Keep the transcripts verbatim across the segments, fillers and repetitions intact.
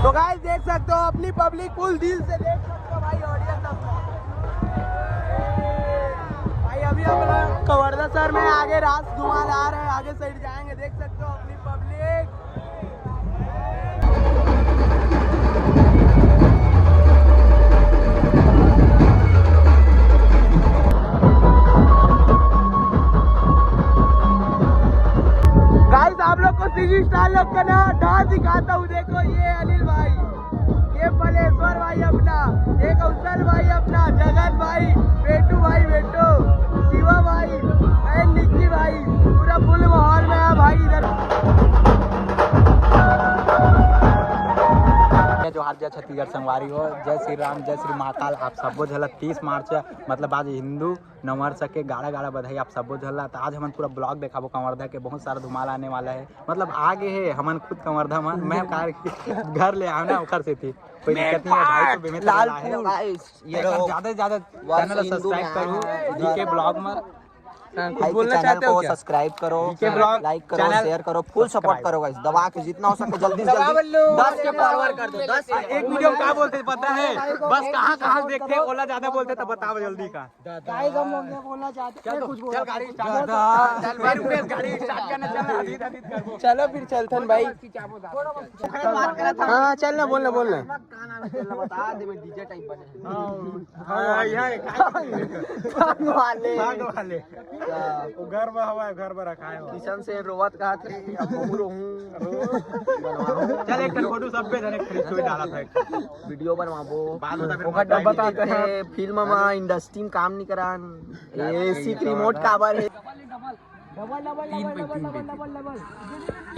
तो गाइस, देख सकते हो, अपनी पब्लिक फुल दिल से देख सकते हो भाई, ऑडियंस अपना। भाई, अभी हम लोग कवर्धा शहर में आगे रास धुमाल आ रहे हैं, आगे साइड जाएंगे, देख सकते हो अपनी पब्लिक। गाइस, आप लोग को सीजी स्टार लोग का ना डांस दिखाता हूँ। देखो, ये अनिल भाई, ये बलेश्वर भाई अपना, ये कौशल भाई अपना, जगन भाई, बेटू भाई, बेटू, शिवा भाई, एंड निक्की भाई, पूरा फुल माहौल में है भाई इधर। जय जोहार, जय छत्तीसगढ़ संगवारी हो, जय श्री राम, जय श्री महाकाल। आप सबो झन ला तीस मार्च, मतलब आज हिंदू नववर्ष के गाड़ा गाड़ा बधाई आप सबो झन ला। त आज हमन पूरा ब्लॉग देखाबो कवर्धा के, बहुत सारा धुमाल आने वाला है। मतलब आ गे हे हमन खुद कवर्धा मन, मैं कार घर ले आना ओखर सेती कोई दिक्कत नहीं है भाई। तो बेमे लाल तगड़ा है। गाइस, ये लेकिन ज्यादा से ज्यादा चैनल सब्सक्राइब करो डीके ब्लॉग में। हाँ, कुछ भाई के बोलना चैनल चाहते हो को क्या? सब्सक्राइब करो, डीके ब्लॉग लाइक करो, चैनल शेयर करो, फुल सपोर्ट सब्सक्राइब। करो गाइस, दबा के जितना हो सके जल्दी से दबा जल्दी लो। दस के फॉलोअर कर दो, दस के। एक वीडियो में का बोलते पता है? बस कहाँ कहाँ देखते हैं, ओला ज्यादा बोलते तब बताओ जल्दी का। गाइस, हम लोग ये बोलना चाहते हैं, कुछ बोलो। चल, गाड़ी स्टार्ट कर। चल भाई, रुपेश, गाड़ी स्टार्ट करना, चल, अभी, अभी कर। चलो फिर चलथन भाई। हाँ, चल ना, बोल ना, बोल ना। बता दे, मैं डीजे टाइप बने। हाँ, यहाँ एक भाग वाले। भाग वाले। वो घर में हवा है, घर में रखा है। किशन से रोवत कहा थे, अब हमहू रोहूं। चल, एक ठन फोटो सब पे जने खरीद के डाला था एक ठन। वीडियो बनवाबो। बाद में ओकर बताते हैं। फिल्म में इंडस्ट्री में काम नहीं करान। एसी के रिमोट काबर है?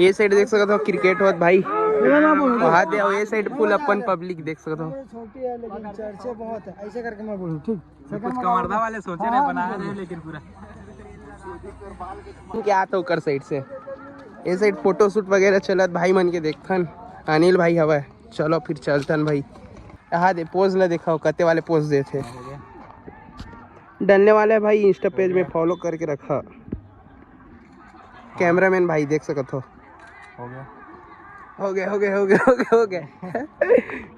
ये साइड देख सकत हो क्रिकेट होत भाई। वहाँ दे, ये साइड फुल अपन पब्लिक देख सकत हो। छोटी है लेकिन चर्चे बहुत है, ऐसे करके मैं बोलूँ, ठीक? कुछ कवर्धा वाले सोचे रहे, हाँ, बना रहे, लेकिन पूरा क्या तो ओकर साइड से, ये साइड फोटोशूट वगैरह चलत भाई मन के देखथन। अनिल भाई हवय, चलो फिर चलथन भाई। यहाँ दे पोज ला देखाओ, कते वाले पोज देथे। डलने वाला है भाई, इंस्टा पेज में फॉलो करके रखा। कैमरामैन भाई देख सकत हो। हो गया। हो गया, हो गया, हो गया, हो गया, हो गया।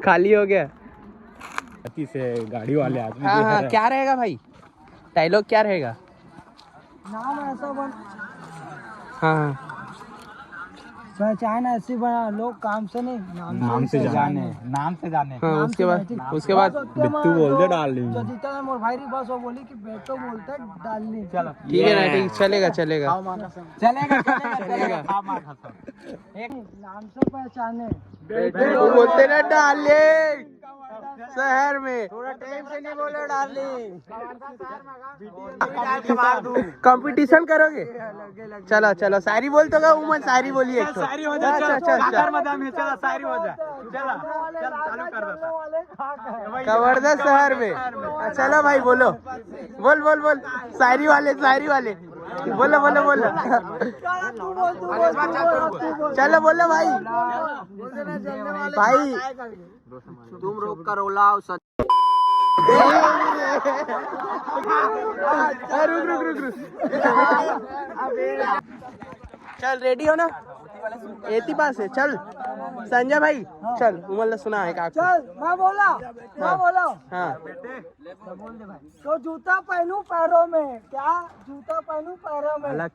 खाली हो गया। गलती से गाड़ी वाले आदमी हाँ, जो हाँ, है। क्या रहेगा भाई? डायलॉग क्या रहेगा? नाम ऐसा बन हाँ, हाँ। पहचान ऐसी बना, लोग काम से नहीं, नाम से नाम से जाने। जाने, नाम से जाने। हाँ, नाम उसके से बाद, नहीं, ठीक। उसके बाद बस ओतके बिट्टू में बोल दे जो, डार्लिंग। जो जीता है मोर भाई री, बस वो बोली कि बेटो बोलते डार्लिंग। चलो। ठीक है ना, ये। ठीक, चलेगा, चलेगा। खाओ माँ कसम। चलेगा, चलेगा, चलेगा। खाओ माँ कसम। एक नाम से पहचाने। वो बोलते ना डार्लिंग, शहर में। थोड़ा टाइम से नहीं बोलो डार्लिंग। कंपटीशन करोगे? चलो, चलो, शायरी बोल तो गा, उमन शायरी बोलिए एक ठो। शायरी हो जा, अच्छा, चल, अच्छा, अच्छा। काकर मजा में, चलो, शायरी हो जा। चलो, चल, चालू कर देता। कवर्धा शहर में। चलो भाई, बोलो। बोल, बोल, बोल। शायरी वाले, शायरी वाले। बोलो, बोलो, बोलो। चलो, बोलो भाई। भाई। तुम रोक कर ओला और सच- अरे रुक, रुक, रुक, रुक। चल, रेडी हो ना? एती पास है, चल। संजय भाई, चल, उमन ला सुना है का? चल, मैं बोला, मैं हाँ। बोला। हाँ। तो जूता पहनूं पैरों में, क्या जूता पहनूं पैरों में? अलग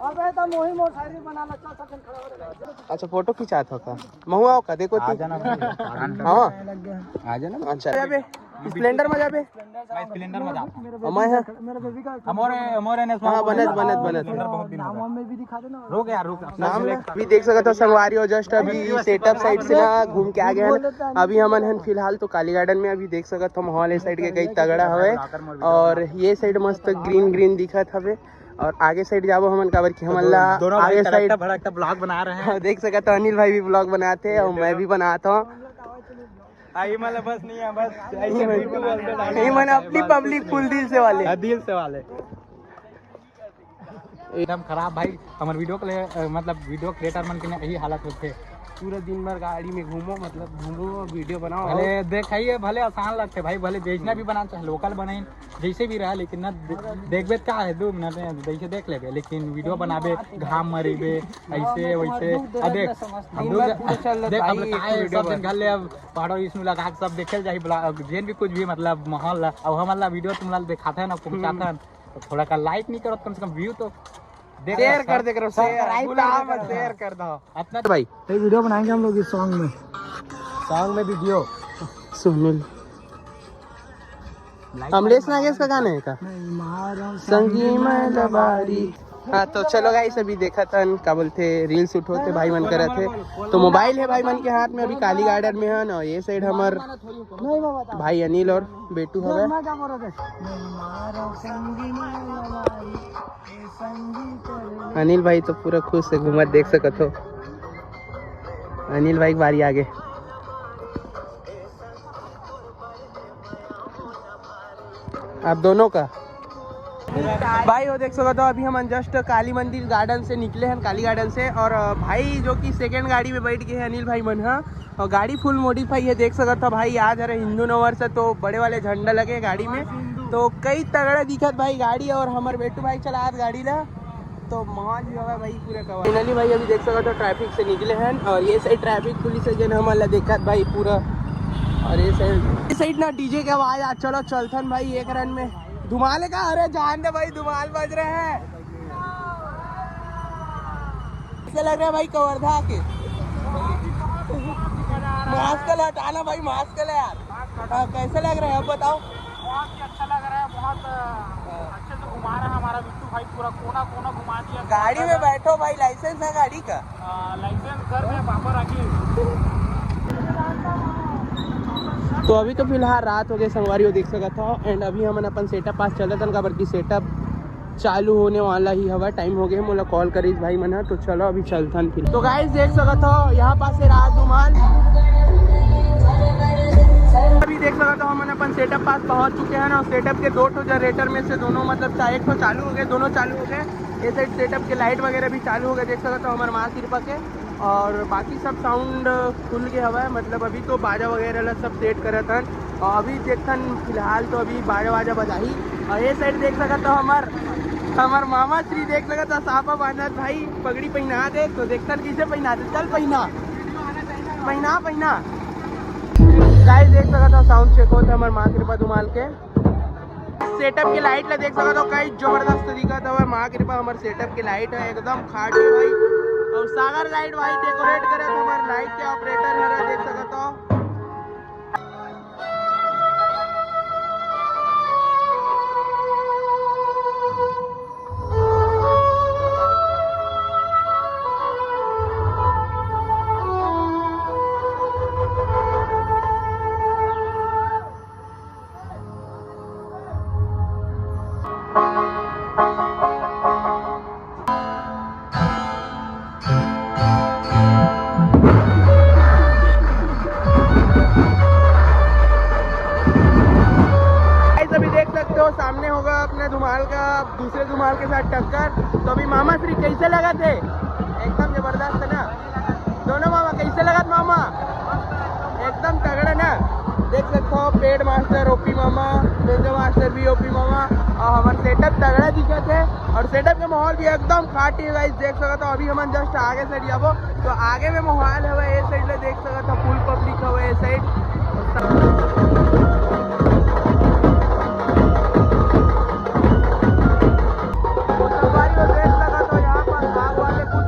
अबे तो मोही मोर शायरी बना ला, चल, सब जन खड़ा हो जा। अच्छा, फोटो खिंचात हो का? महू आओ का? देखो आ तू। जाना भाई। हाँ। लग गया। आ जाना। अच्छा, जाबे। स्प्लेंडर में जाबे। मैं स्प्लेंडर में जाता हूँ। मेरे और मैं बेबी है। का, मेरे बेबी का हमारे, हमारे ने हाँ, बनत, बनत, बनत। स्प्लेंडर बहुत दिन हो गया। नाम वाम में भी दिखा देना। रुक यार, रुक। नाम भी देख सकत हो संगवारी हो, जस्ट अभी सेटअप साइड से ना घूम के आ गए हैं। अभी हमन हन फिलहाल तो काली गार्डन में, अभी देख सकत हो माहौल ए साइड के कई तगड़ा हवे और ये साइड मस्त ग्रीन ग्रीन दिखत हवे। और आगे साइड जाबो हमन, काबर कि हमन ला दोनों भाई आगे तड़कता साइड भड़कता ब्लॉग बना रहे हैं। देख सकत हो अनिल भाई भी ब्लॉग बनाते हैं और मैं भी बनाता हूँ। आई मतलब बस नहीं है, बस ऐसे बिट्टू बोलते हैं। ये मन अपनी पब्लिक फुल दिल से वाले। हाँ, दिल से वाले। एकदम खराब भाई, हमर वीडियो के लिए, अ, मतलब वीडियो क्रिएटर मन के ना यही हालत होथे। पूरा दिन भर गाड़ी में घूमो, मतलब घूमो, वीडियो बनाओ। भले देखाइए, भले आसान लगथे भाई, भले जैसना भी बना, चाहे लोकल बनाइन, जैसे भी रहा, लेकिन ना दे-, देखबे त का है, दो मिनट में जैसे देख लेबे, लेकिन वीडियो बनाबे, घाम मरीबे, ऐसे वैसे। आ देख, हम लोग पूरा चल देख, हम लोग एक काहे वीडियो सब दिन बना। घर ले अब पहाड़ो इसनु लगा के सब देखे जाही ब्लॉग, जेन भी कुछ भी मतलब माहौल ला, अब हम ला वीडियो तुम ला दिखाते हैं ना, पहुंचाते हैं, तो थोड़ा का लाइक नहीं करो, कम से कम व्यू तो देख शेयर सकते कर हो। दे करो, शेयर, subscribe भूला कर मत, दे करो। शेयर कर दो। अपना तो भाई, ये वीडियो बनाएंगे हम लोग इस सॉन्ग में। सॉन्ग में वीडियो। सुनील अमलेश नागेश का गाना है का? नहीं, मारो संगी मैं लबारी। हाँ, तो चलो गाइस, अभी देखत हन का बोलथे, रील शूट होथे, भाई मन करत हे। तो मोबाइल है भाई मन के हाथ में, अभी काली गार्डन में हन, और ये साइड हमर भाई अनिल और बेटू हवे। अनिल भाई तो पूरा खुश है, घूमत देख सकत हो। अनिल भाई के बारी आगे। आप दोनों का भाई हो देख सकत हो, अभी हम जस्ट काली मंदिर गार्डन से निकले हैं, काली गार्डन से। और अ, भाई जो कि सेकंड गाड़ी में बैठ गए हैं अनिल भाई मन हा, और गाड़ी फुल मॉडिफाई है, देख सकत हो भाई। आज हरे हिंदू नववर्ष है, तो बड़े वाले झंडा लगे गाड़ी में, तो कई तगड़ा दिखत भाई गाड़ी। और हमर बेटू भाई चला आज गाड़ी ला, तो मौज ही हवा भाई पूरा कवर। फाइनली भाई अभी देख सकत हो ट्रैफिक से निकले हैं, और ये साइड ट्रैफिक पुलिस है जेन हमन ला देखत भाई पूरा। और ये साइड, ये साइड ना डीजे के आवाज आ। चलो चलथन भाई एक रन में धुमाल का। अरे जान दे भाई, धुमाल बज रहे हैं। कैसे लग रहा है भाई कवर्धा आके? मास्क ला हटाना भाई, मास्क ला यार। हाँ, कैसे लग रहा है अब बताओ? बहुत ही अच्छा लग रहा है, बहुत अ, अच्छे से घुमा रहा है हमारा बिट्टू भाई, पूरा कोना कोना घुमा दिया। गाड़ी में बैठो भाई, लाइसेंस है गाड़ी का? अ, लाइसेंस घर में पापा रखे। तो अभी तो फिलहाल रात हो गए संगवारी हो देख सकत हो, एंड अभी हमन अपन सेटअप पास चलत हन, काबर की सेटअप चालू होने वाला ही हवा, टाइम हो गए, मोला कॉल करिस भाई मन ह। तो चलो अभी चलथन फिर। तो गाइस देख सकत हो यहाँ पास से रात धुमाल। अभी देख सकत हो हमन अपन सेटअप पास पहुँच चुके हैं और सेटअप के दो ठो जनरेटर में से दोनों मतलब चा-, एक ठो चालू हो गए, दोनों चालू हो गए। ये साइड सेटअप के लाइट वगैरह भी चालू हो गए, देख सकत हो हमारे माँ कृपा के। और बाकी सब साउंड खुल के हवा है, मतलब अभी तो बाजा वगैरह ला सब सेट करत हन। और अभी देखथन फिलहाल तो अभी बाजा वाजा बजाही। और ये साइड देख सकत हो हमर, हमर मामा श्री देख सकत हो साफा बांधत भाई, पगड़ी पहना दे तो देखथन कैसे पहना दे। चल पहना, पहना, पहना। गाइस देख सकत हो साउंड चेक होत हमर माँ कृपा धुमाल के। सेटअप के लाइट ला देख सकत हो, कई जबरदस्त दिखत हवे। माँ कृपा हमर सेटअप के लाइट है एकदम खाटी भाई। और सागर लाइट भाई डेकोरेट करत हमर लाइट के ऑपरेटर हरे, देख सकत हो। गाइस, अभी देख सकते हो सामने होगा अपने धुमाल का दूसरे धुमाल के साथ टक्कर। तो अभी मामा श्री कैसे लगा थे? एकदम जबरदस्त है ना दोनों मामा। कैसे लगा मामा? एकदम तगड़ा ना। देख सकते हो पेड मास्टर ओपी मामा, बेंजो मास्टर भी ओपी मामा, और हमारे सेटअप तगड़ा दिखत है। और सेटअप के माहौल भी एकदम खाटी है गाइस, देख सकते हो। अभी हमन जस्ट आगे से जाबो तो आगे में माहौल हवे, ए साइड ले देख सकत हो फुल पब्लिक हवे ए साइड। तो संगवारी हो देख सकत हो यहाँ पर आग वाले कुछ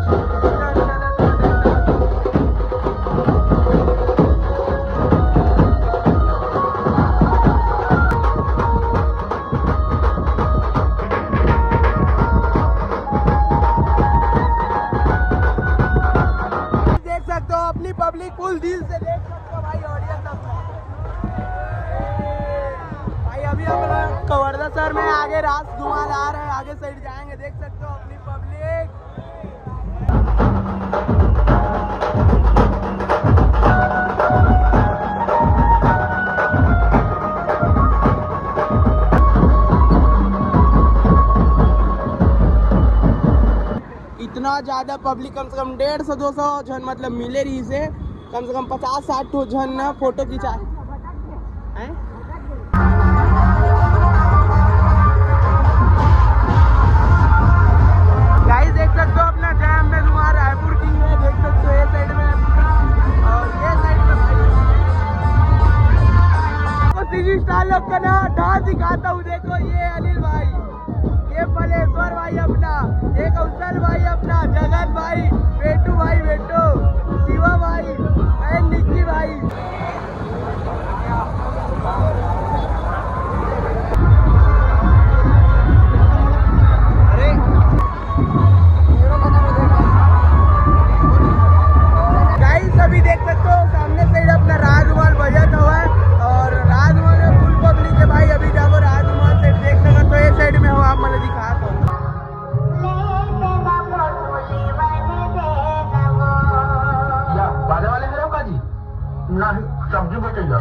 देख सकते हो अपनी पब्लिक फुल दिल से देख सकते हो भाई, ऑडियंस अपना। इतना ज्यादा पब्लिक, कम से कम डेढ़ सौ दो सौ झन मतलब मिले रहिसे, कम से कम पचास साठ ठो झन ना फोटो खिंचा। हैं? गाइस, देख सकते हो अपना जय अम्बे धुआं रायपुर की है, देख सकते हो ये साइड में और ये साइड में। तो सीजी स्टार लोग का ना डांस दिखाता हूँ। देखो, ये अनिल भाई, ये बलेश्वर भाई अपना, ये कौशल भाई अपना, जगन भाई, बेटू भाई, बेटू, शिवा भाई, एंड निक्की भाई। गाइस, अभी देख सकते हो सामने साइड अपना राजमहल बजत हवा है और राजमहल में फुल पब्लिक है भाई। अभी जाबो राजमहल से, देख सकते हो ये साइड में हो, आप मतलब दिखा दो। या बाजा वाले हैं का जी? नहीं, सब्जी बेचेगा।